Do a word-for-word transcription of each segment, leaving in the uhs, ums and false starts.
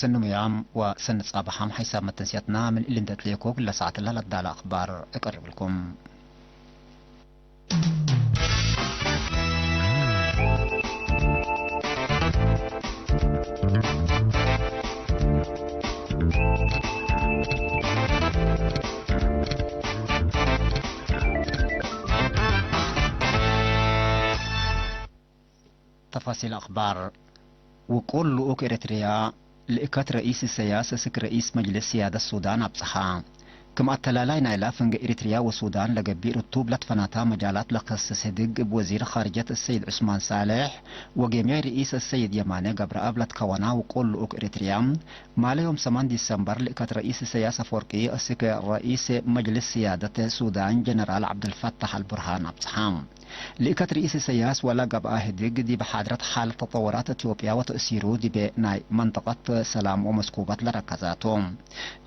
ሰኒ ሙያም ወሰኒ ጻብሐም ሐይሳብ መተንስያትና ምን እሊ እንዴ ትሌኮ ክለ ሳዐት እለ ለዳለ አክባር እቀርብልኩም። ተፋሲል አክባር። ውቁል ልኡክ ኤረትርያ ልእከት ረኢስ እሰያስ እስክ ረኢስ መጅልስ ስያደት ሱዳን አብጽሐ። ክም አተላላይ ናይላ ፍንጌ ኤረትርያ ወሱዳን ለገቢእ ርቱብ ለትፈናታ መጃላት ለከስስ ህድግ እብ ወዚር ካርጀት እሰይድ ዑስማን ሳልሕ ወጌምያይ ርኢስ እሰይድ የማነ ገብረአብ ለትከወና ውቁል ልኡክ ኤረትርያ፣ ማለ ዮም ሰማን ዲሰምበር ልእከት ረኢስ እሰያስ አፈወርቂ እስክ ረኢስ መጅልስ ስያደት ሱዳን ጀነራል ዐብደልፈታሕ አልቡርሃን አብጽሐ። ልእከት ርኢስ እሰያስ ወለ ገብአ ህድግ ዲብ ሓድረት ሓለት ተጠወራት እትዮጵያ ወተእሲሩ ዲበ ናይ መንጠቀት ሰላም ወመስኩበት ለረከዛቱ።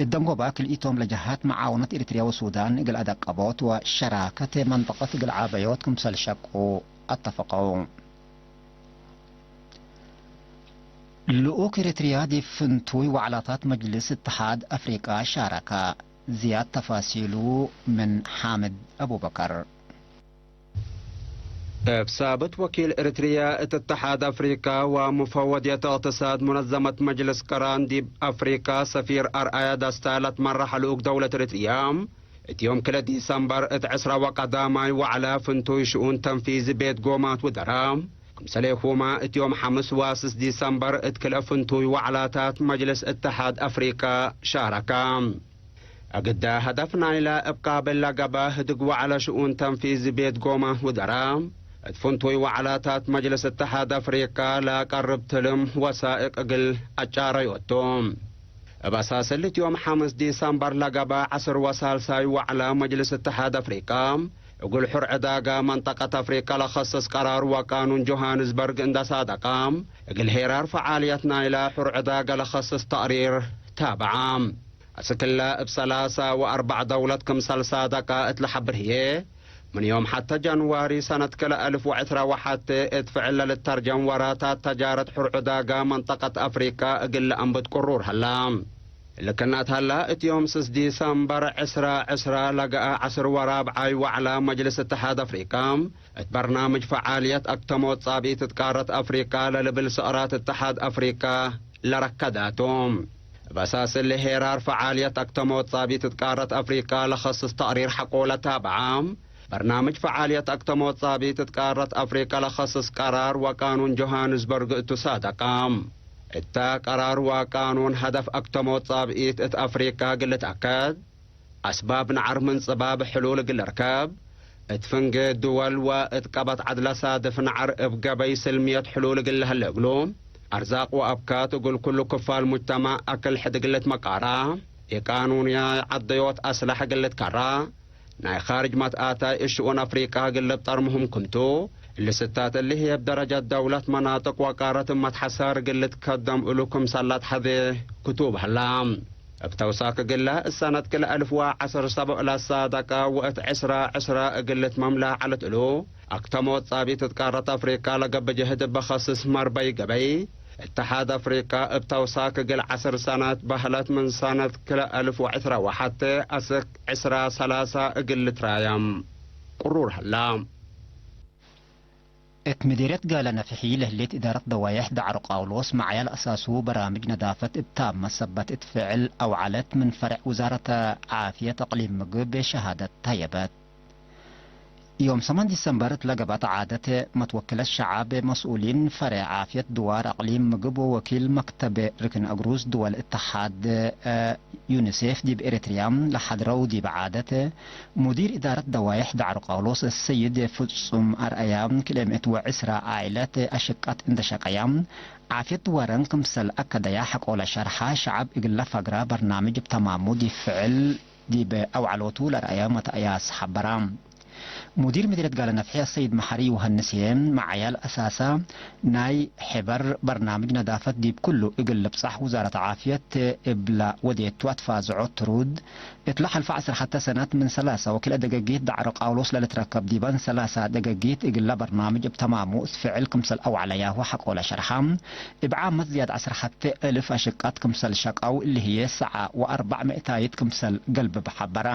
እደንጎባ ክልኢቶም ለጀሃት መዓውነት ኤሪትርያ ወሱዳን እግል አደቀቦት ወሸራከት መንጠቀት እግል ዓበዮት ክምሰል ሸቁ አተፈቀው። ልኡክ ኤሪትርያ ዲብ ፍንቱይ ወዕላታት መጅልስ እትሓድ አፍሪቃ ሻረከ። ዝያድ ተፋሲሉ ምን ሓምድ አቡበከር። እብ ሳብት ወኪል ኤሪትርያ እት እትሓድ አፍሪቀ ወሙፈወድየት እቅትሳድ ሙነዘመት መጅልስ ቅራን ዲብ አፍሪቀ ሰፊር አርአያ ዳስታ ለትመራሕ ልኡክ ደውለት ኤሪትርያ፣ እት ዮም ክለ ዲሰምበር እት ዕስራ ወቀዳማይ ወዐለ ፍንቱይ ሽኡን ተንፊዚ ቤት ጎማት ውደረ። ክምሰሌሁመ እት ዮም ሐምስ ወስስ ዲሰምበር እት ክልኤ ፍንቱይ ወዐላታት መጅልስ እትሓድ አፍሪቀ ሻረከ። እግደ፣ ሀደፍ ናይለ እብ ቃብል ለገብአ ህድግ ወዐለ ሽኡን ተንፊዚ ቤት ጎማት ውደረ፣ እት ፍንቱይ ወዐላታት መጅልስ እትሓድ አፍሪቀ ለቀርብ ትልም ወሳእቅ እግል አጫረዮቱ። እብ አሳስ እሊ እት ዮም ሐምስ ዲሰምበር ለገብአ ዐስር ወሳልሳይ ወዐለ መጅልስ እትሓድ አፍሪቀ፣ እግል ሑር ዕዳገ መንጠቀት አፍሪቀ ለከስስ ቀራር ወቃኑን ጆሃንስበርግ እንደ ሳደቀ፣ እግል ሄራር ፈዓልየት ናይለ ሑር ዕዳገ ለከስስ ተቅሪር ታብዐ። አስክለ እብ ሰላሳ ወአርበዕ ደውለት ክምሰል ሳደቀ እት ለሐብር ህዬ፣ ምን ዮም ሐቴ ጃንዋሪ ሰነት ክለ አልፍ ወዕስራ ወሐቴ እት ፍዕል ለልተርጀም ወራታት ተጃረት ሑር ዕዳገ መንጠቀት አፍሪቀ እግል ለአንብት ቅሩር ሀላ። እሊ ክእነት ሀላ፣ እት ዮም ስስ ዲሰምበር ዕስራ ዕስራ ለገአ ዐስር ወራብዓይ ወዐለ መጅልስ እትሓድ አፍሪቀ፣ እት በርናምጅ ፈዓልየት አክተሞት ጻብኢት እት ቃረት አፍሪቀ ለልብል ስዕራት እትሓድ አፍሪቀ ለረከዳቱ። እብ አሳስ እሊ ሄራር ፈዓልየት አክተሞት ጻብኢት እት ቃረት አፍሪቀ ለከስስ ተቅሪር ሐቆለ ታብዐ። በርናምጅ ፈዓልየት አክተሞት ጻብኢት እት ቃረት አፍሪቀ ለከስስ ቀራር ወቃኑን ጆሃንስበርግ እቱ ሳደቀ። እተ ቀራር ወቃኑን ሀደፍ አክተሞት ጻብኢት እት አፍሪቀ እግል ልትአከድ፣ አስባብ ነዐር ምን ጽባብ ሕሉል እግል ልርከብ፣ እት ፍንጌ ድወል ወእት ቀበት ዐድ ለሳድፍ ነዐር እብ ገበይ ስልምየት ሕሉል እግል ለሀለ እግሉ፣ አርዛቅ ወአብካት እግል ኩሉ ክፋል ሙጅተማዕ አክል ሕድ እግል ልትመቃራ፣ ኢቃኑንያይ ዐደዮት አስላሕ እግል ልትከራ፣ ናይ ካርጅ መትአታይ እሽኡን አፍሪቀ እግል ልብጠር ምህም ክምቱ፣ እሊ ስታት እሊ ህዬ እብ ደረጀት ደውለት መናጥቅ ወቃረት እብ መትሐሳር እግል ልትከደም እሉ ክምሰል ለትሐዜ ክቱብ ሀላ። እብ ተውሳክ እግለ፣ እሰነት ክልኤ አልፍ ወዐስር ሰብዕ ለሳደቀ ወእት ዕስራ ዕስራ እግል ልትመም ለዐለት እሉ፣ አክተሞት ጻብኢት እት ቃረት አፍሪቀ ለገብእ ጀህድ እበ ከስስ መርበይ ገበይ፣ እትሓድ አፍሪቀ እብ ተውሳክ እግል ዐስር ሰነት በህለት ምን ሰነት ክልኤ አልፍ ወዕስራ ወሐቴ አስክ ዕስራ ሰላሳ እግል ልትራየም ቅሩር ሀላ። እት ምዲርየት ጋለ ነፍሒ ለህሌት እዳረት ደዋዬሕ ዳዕሮ ቃውሎስ መዓያ ለአሳሱ በራምጅ ነዳፈት እብ ታመ ሰበት እት ፍዕል አውዐለት ምን ፈሬዕ ውዛረት ዓፍየት እቅሊም ምግብ ሸሃደት ተሀየበት። ዮም ሰማን ዲሰምበር እት ለገብአት ዓደት መትወክለት ሸዓብ መስኡሊን ፈሬዕ ዓፍየት ድዋር እቅሊም ምግብ ወወኪል መክተብ ርክን እግሩዝ ድወል እተሓድ ዩኒሴፍ ዲብ ኤሪትርያ ለሐድረው ዲብ ዓደት፣ ሙዲር እዳረት ደዋዬሕ ዳዕሮ ቃውሎስ ሰይድ ፍጹም አርአያ፣ ክልኤ ምእት ወዕስራ ዓኢለት አሸቃት እንደ ሸቀያ፣ ዓፍየት ድዋረን ክምሰል አከደያ ሐቆለ ሸርሐ፣ ሸዐብ እግለ ፈግረ በርናምጅ እብ ተማሙ ዲብ ፍዕል ዲብ አውዐሎቱ ለረአየ መትአያስ ሐበረ። ሙዲር ምድርየት ጋለ ነፍሒ አሰይድ መሐሪ ዮሐንስ ህዬ፣ መዓያል አሳሳ ናይ ሕበር በርናምጅ ነዳፈት ዲብ ኩሉ እግል ልብጻሕ ውዛረት ዓፍየት እብለ ወዴቱ አትፋዝዖ ትሩድ፣ እት ለሐልፈ ዐስር ሐተ ሰነት ምን ሰላሳ ወክልኤ ደገጊት ዳዕሮ ቃውሎስ ለልትረከብ ዲበን ሰላሳ ደገጊት እግለ በርናምጅ እብ ተማሙ እት ፍዕል ክምሰል አውዐለያሁ ሐቆለ ሸርሐ። እብ ዓመት ዝያድ ዐስር ሐተ እልፍ አሽቃት ክምሰል ሸቀው እሊ ህዬ ሰዓ ወአርበዕ ምእታይት ክምሰል ገልብብ ሐበረ።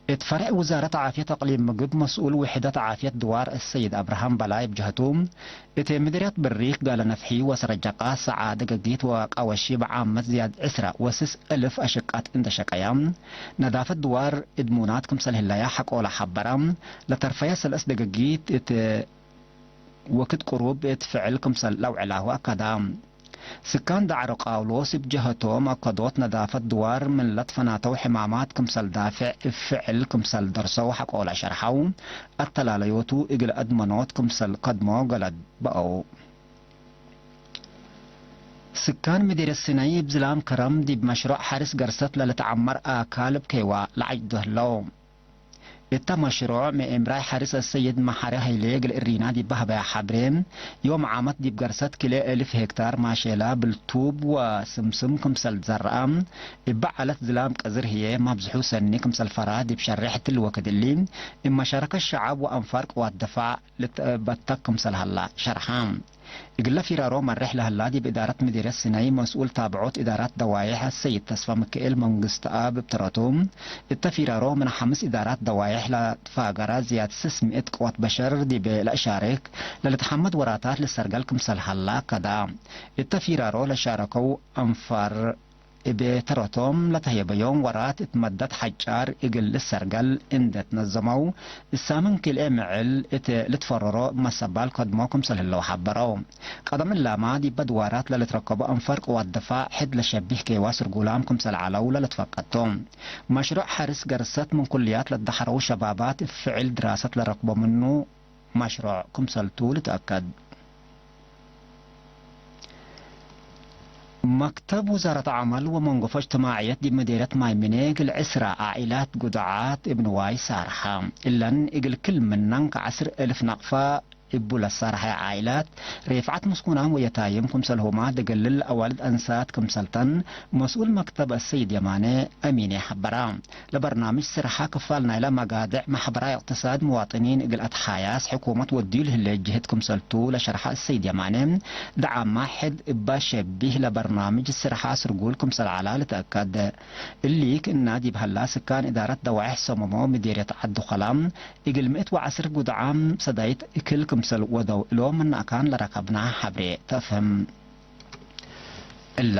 እት ፈርዕ ውዛረት ዓፍየት አቅሊም ምግብ መስኡል ውሕደት ዓፍየት ድዋር አሰይድ አብርሃም በላይ እብ ጀህቱ፣ እት ምድርየት ብሪክ ጋለ ነፍሒ ወሰረጀቃ ሰዓ ደገጊት ወቃወሺ በዓመት ዝያድ ዕስረ ወስስ እልፍ አሽቃት እንደ ሸቀያ፣ ነዳፈት ድዋር እድሙናት ክምሰል ህለያ ሐቆለ ሐበረ። ለተርፈየ ሰለስ ደገጊት እት ወክድ ቅሩብ እት ፍዕል ክምሰል ለአውዐላሁ አከደ። ስካን ዳዕሮ ቃውሎስ እብ ጀሀቶም፣ አከዶት ነዳፈት ድዋር ምን ለትፈናተው ሕማማት ክምሰል ዳፍዕ እብ ፍዕል ክምሰል ደርሰው ሐቆለ ሸርሐው፣ አተላለዮቱ እግል አድመኖት ክምሰል ከድሞ ገለድ በአው። ስካን ምዴርየት ሲናይ እብ ዝላም ከረም ዲብ መሽሮዕ ሐርስ ገርሰት ለልትዐመር አካል እብ ኬዋ ለዐጅዶ ህለው። እተ መሽሮዕ ምእምራይ ሐርስ አሰይድ መሐሪ ሀይሌ እግል እሪና ዲብ በህበያ ሐብሬ፣ ዮም ዓመት ዲብ ገርሰት ክልኤ እልፍ ሄክታር ማሼላ፣ ብልቱብ ወስምስም ክምሰል ትዘረአ፣ እበ ዐለት ዝላም ቀዝር ህዬ መብዝሑ ሰኒ ክምሰል ፈራ ዲብ ሸሬሕ እትሊ ወክድ እሊ፣ እብ መሻረከት ሸዐብ ወአንፋር ቅዋት ድፋዕ ልትበተክ ክምሰል ሀላ ሸርሐ። እግለ ፊራሮ መሬሕ ለህላ ዲብ እዳረት ምዲርየት ሲናይ መስኡል ታብዖት እዳራት ደዋዬሕ አሰይድ ተስፈ ምክኤል መንግስትአብ እብ ተረቱ፣ እተ ፊራሮ ምን ሐምስ እዳራት ደዋዬሕ ለትፋገረ ዝያድ ስስ ምእት ቅወት በሸር ዲብ ለአሻርክ ለልትሐመድ ወራታት ልሰርገል ክምሰል ሀላ አከደ። እተ ፊራሮ ለሻረከው አንፋር እብ ተረቶም ለተህየበዮም ወራት እት መደት ሐጫር እግል ልሰርገል እንዴ ትነዘመው፣ እሳምን ክልኤ ምዕል እት ልትፈረሮ መሰባል ከድሞ ክምሰል ህለው ሐበረው። ቀደም እላመ ዲበ ድዋራት ለልትረከቦ አንፋር ቅዋት ድፋዕ ሕድ ለሸቢህ ኬዋ ስርጉላም ክምሰል ዐለው ለልትፈቀድ ቶም። መሽሮዕ ሐርስ ገርሰት ምን ኩልያት ለደሐረው ሸባባት እብ ፍዕል ድራሰት ለረክቦ ምኑ፣ መሽሮዕ ክምሰልቱ ልትአከድ። መክተብ ውዛረት ዐመል ወመንጎፎ እጅትማዕየት ዲብ ምዴርየት ማይ ምኔ እግል ዕስራ ዓኢላት ጉድዓት እብ ንዋይ ሳርሐ። እለን እግል ክል ምነን ከዐስር እልፍ ነቅፈ እቡ ለሳርሐ ዓኢላት፣ ሬፍዓት ምስኩናም ወየታይም ክምሰልሁመ፣ ደገልል አዋልድ አንሳት ክምሰልተን፣ መስኡል መክተብ አሰይድ የማነ አሚኔ ሐበራ። ለበርናምጅ ስርሐ ክፋል ናይለ መጋድዕ ማሕበራይ እቅትሳድ ምዋጥኒን እግል አትሓያስ ሕኩመት ወድዩ ለህሌ ጅህድ ክምሰልቱ ለሸርሐ አሰይድ የማነ፣ ደዓመ ሕድ እባ ሸቢህ ለበርናምጅ ስርሐ ስርጉል ክምሰል ዐላ ልትአከድ። እሊ ክእና ዲብ ሀላ ስካን እዳረት ደዋይሕ ሰመሞ ምዴርየት ዐዱ ከላም እግል ምእት ወዐስር ጉድዓም ሰዳይት እክል ክምሰል ወደው እሎም ምን አካን ለረከብና ሐብሬ ተፍህም። እላ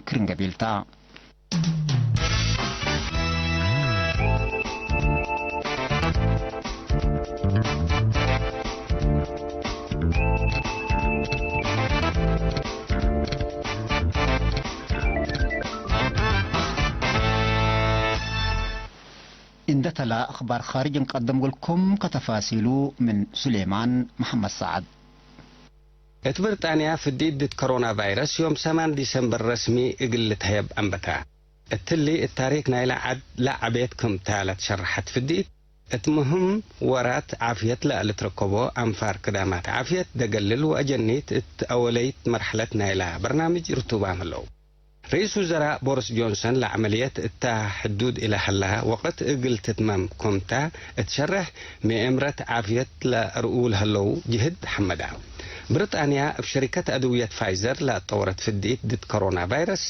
ክርን ገቢልታ። እንደ ተላ አኽባር ኻርጅ እንቀድም እግልኩም፣ ከተፋሲሉ ምን ሱሌማን መሐመድ ሰዓድ። እት ብርጣንያ ፍዲት ድድ ኮሮና ቫይረስ ዮም ሰማን ዲሰምበር ረስሚ እግል ልትሀየብ አንበታ። እትሊ እት ታሪክ ናይለ ዐድ ለዐቤት ክምታ ለትሸረሐት ፍዲት፣ እት ምህም ወራት ዓፍየት ለልትረከቦ አንፋር ክዳማት ዓፍየት ደገልል ወአጀኒት እት አወለይት መርሐለት ናይላ በርናምጅ ርቱባም ህለው። ርኢስ ውዘራእ ቦሪስ ጆንሰን ለዐመልየት እታ ሕዱድ እለ ሀላ ወቅት እግል ትትመም ክምታ እት ሸርሕ፣ ምእምረት ዓፍየት ለአርኡ ለህለው ጅህድ ሐመዳ። ብርጣንያ እብ ሸሪከት አድውየት ፋይዘር ለአጠወረት ፍዲት ድድ ኮሮና ቫይረስ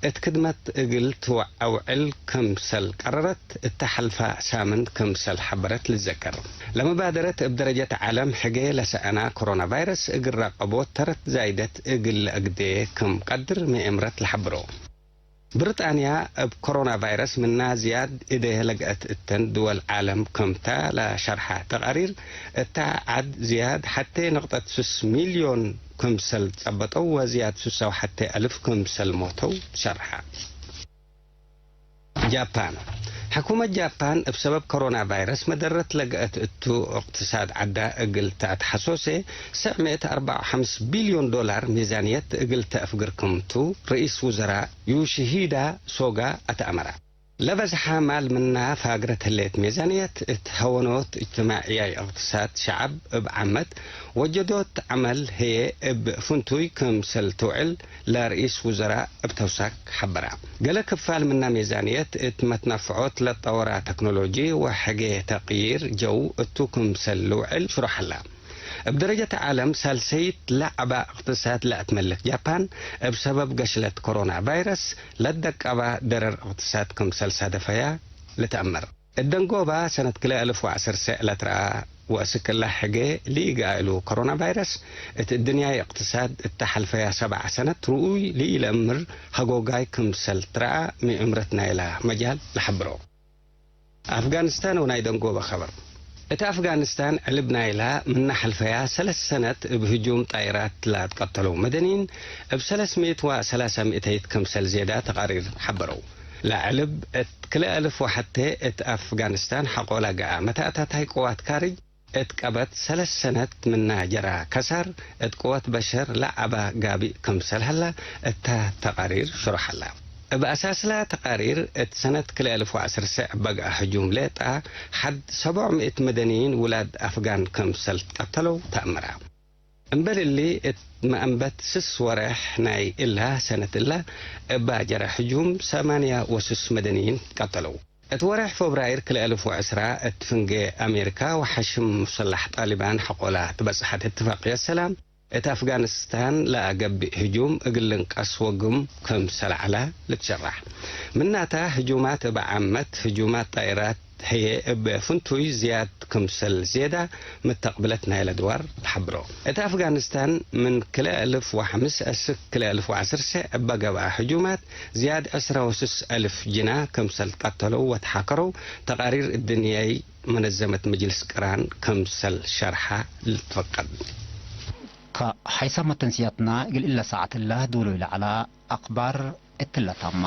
እት ክድመት እግል ትወዐውዕል ክምሰል ቀረረት እተ ሐልፈ ሳምንት ክምሰል ሐበረት ልትዘከር። ለመባደረት እብ ደረጀት ዐለም ሕጌ ለሰአና ኮሮና ቫይረስ እግል ረቀቦት ተረት ዛይደት እግል ለአግዴ ክም ቀድር ምእምረት ለሐብሮ። ብርጣንያ እብ ኮሮና ቫይረስ ምና ዝያድ እዴ ለገአት እተን ድወል ዐለም ክምተ ለሸርሐ ተቃሪር፣ እታ ዐድ ዝያድ ሐቴ ነቅጠት ሱስ ሚልዮን ክምሰል ጸበጠው ወዝያድ ሱሰ ወሐቴ አልፍ ክምሰል ሞተው ትሸርሐ። ጃፓን። ሕኩመት ጃፓን እብ ሰበብ ኮሮና ቫይረስ መደረት ለገአት እቱ እቅትሳድ ዐዳ እግል ተአትሐሶሴ፣ ሰዕ ምእት አርበዕ ወሐምስ ቢልዮን ዶላር ሜዛንየት እግል ተአፍግር ክምቱ ርኢስ ውዘራእ ዩሺሂዳ ሶጋ አትአመረ። ለበዝሐ ማል ምና ፋግረት ህሌት ሜዛንየት፣ እት ሀወኖት እጅትማዕያይ እቅትሳድ ሸዐብ እብ ዓመት ወጀዶት ዐመል ህዬ እብ ፍንቱይ ክምሰል ትውዕል ለርኢስ ውዘራእ እብ ተውሳክ ሐበራ። ገሌ ክፋል ምና ሜዛንየት እት መትነፍዖት ለጠወራ ተክኖሎጂ ወሕጌ ተቅይር ጀው እቱ ክምሰል ልውዕል ሽሮሕ ሀላ። እብ ደረጀት ዓለም ሳልሰይት ለዐባ እቅትሳድ ለአትመልክ ጃፓን፣ እብ ሰበብ ገሽለት ኮሮና ቫይረስ ለደቀባ ደረር እቅትሳድ ክምሰል ሳደፈያ ልትአመር። እት ደንጎባ ሰነት ክልኤ አልፍ ወዐስር ሰዕ ለትረአ ወእስክ እላ ሕጌ ልኢገአ እሉ ኮሮና ቫይረስ፣ እት እድንያይ እቅትሳድ እተ ሐልፈያ ሰብዓ ሰነት ርኡይ ልኢለአምር ሀጎጋይ ክምሰል ትረአ ሚ ዕምረት ናይላ መጃል ለሐብሮ። አፍጋኒስታን ወናይ ደንጎበ ኸበር። እት አፍጋኒስታን ዕልብ ናይላ ምነ ሐልፈያ ሰለስ ሰነት እብ ህጁም ጣይራት ለአትቀተለው መደኒን እብ ሰለስ ምእት ወሰላሳ ምእተይት ክምሰል ዜዳ ተቃሪር ሐበረው። ለዕልብ እት ክልኤ አልፍ ወሐቴ እት አፍጋኒስታን ሐቆላ ገአ መተአታታይ ቅዋት ካርጅ እት ቀበት ሰለስ ሰነት ምና ጀራ ከሳር እት ቅወት በሸር ለዐባ ጋቢእ ክምሰል ሀላ እታ ተቃሪር ሽሮሕ ሀላ። እብ አሳስላ ተቃሪር እት ሰነት ክልኤ አልፍ ወዐስር ሰዕ በግአ ህጁም ሌጣ ሐድ ሰቦዕ ምእት መደንይን ውላድ አፍጋን ክምሰል ትቀተለው ተአምራ። እምበል እሊ እት መአንበት ስስ ወሬሕ ናይ እላ ሰነት እላ እባ ጀራ ህጁም ሰማንያ ወስስ መደንይን ትቀተለው። እት ወሬሕ ፎብራይር ክልኤ አልፍ ወዐስራ እት ፍንጌ አሜሪካ ወሐሽም ሙሰላሕ ጣሊባን ሐቆላ ትበጽሐት እትፋቅየት ሰላም እት አፍጋኒስታን ለአገብእ ህጁም እግል ልንቀስ ወግም ክምሰል ዐለ ልትሸራሕ። ምናተ ህጁማት እብ ዓመት ህጁማት ጣይራት ህዬ እብ ፍንቱይ ዝያድ ክምሰል ዜዳ ምተቅብለት ናይለ ድዋር ለሐብሮ። እት አፍጋኒስታን ምን ክልኤ አልፍ ወሐምስ እስክ ክልኤ አልፍ ወዐስር ሰዕ እበ ገብአ ህጁማት ዝያድ ዕስራ ወስስ አልፍ ጅና ክምሰል ቀተለው ወተሓከረው ተቃሪር እድንያይ መነዘመት መጅልስ ቅራን ክምሰል ሸርሐ ልትፈቀድ። ከሐይሰ መተንስያትና እግል እለ ሳዐት እለ ዶሎይ ለዐለ አክባር እትለ ታማ።